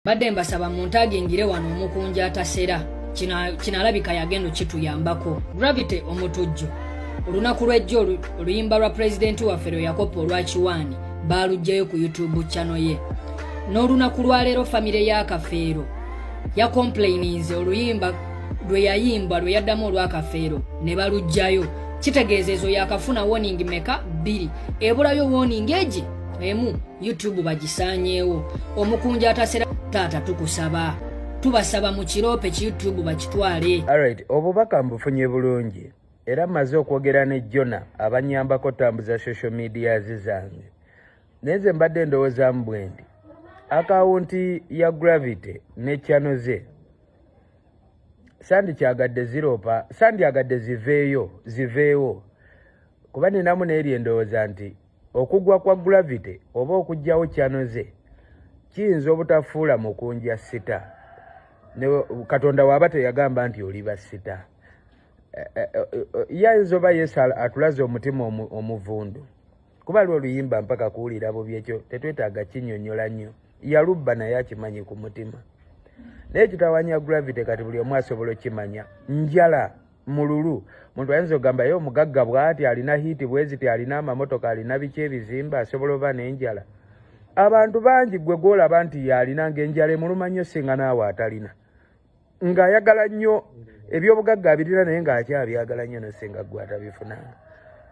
Mbadde mbasaba muntagingire wano omukunja atasera. Kino alabika yagenda okituyambako. Gravity Omutujju olunaku lw'ejjo oluyimba lwa pulezidenti waffe lwe yakopa olwa Kiwaani baaluggyayo ku YouTube channel ye. N'olunaku lwaleero famire ya Kafeero yakomplaininze oluyimba lwe yayimba lwe yaddamu olwa Kafeero ne baluggyayo. Kitegeeza ezo yakafuna warning meka? 2. Ebulayo warning egi emu, YouTube bagisaanyeewo. Omukunja atasera, taata tukusaba, tubasaba mu kiroope ki YouTube bakitwale. Alright, obubaka mbufunye bulungi era mmaze okwogera ne Jona abanyambako tambuza social medias zange, naye nze mbadde ndowoozaamu bwe ndi akawunti ya Gravity ne channel ze sandikyagadde ziropa, sandyagadde ziveeyo, kuba ninamu n'eri endowooza nti okugwa kwa Gravity oba okuggyawo channel ze kiyinza obutafuula mukunja star. Ne Katonda waaba teyagamba nti oliba star, yayinza oba Yesu atulaze omutima omuvundu, kuba lwe oluyimba mpaka kuwulira bubi. Ekyo tetwetaaga kinnyonnyola nnyo, yalubba naye akimanyi ku mutima. Naye kitawanya Gravity kati buli omu asobola okimanya njala mululu. Muntu ayinza okugamba ye omugagga bw'ati, alina hit bweziti, alina amamotoka, alina biki ebizimba, asobola oba n'enjala. Abantu bangi gwe gwolaba nti yalina ng'enjala emuluma nnyo singa naawe atalina, ng'ayagala nnyo ebyobugagga abirina naye ng'akyabyagala nnyo nosinga gwe atabifunanga.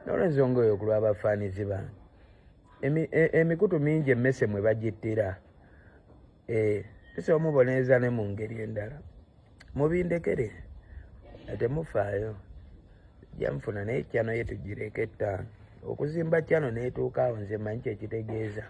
N'olwensonga oyo, ku lw'abafaanizi bange, emikutu mingi emmese mwe bagittira, tusobola omubonereza ne mu ngeri endala. Mubindekere, temufaayo, janfuna naye channel ye tugireke 5. Okuzimba channel neetuuka awo, nze manyi kyekitegeeza.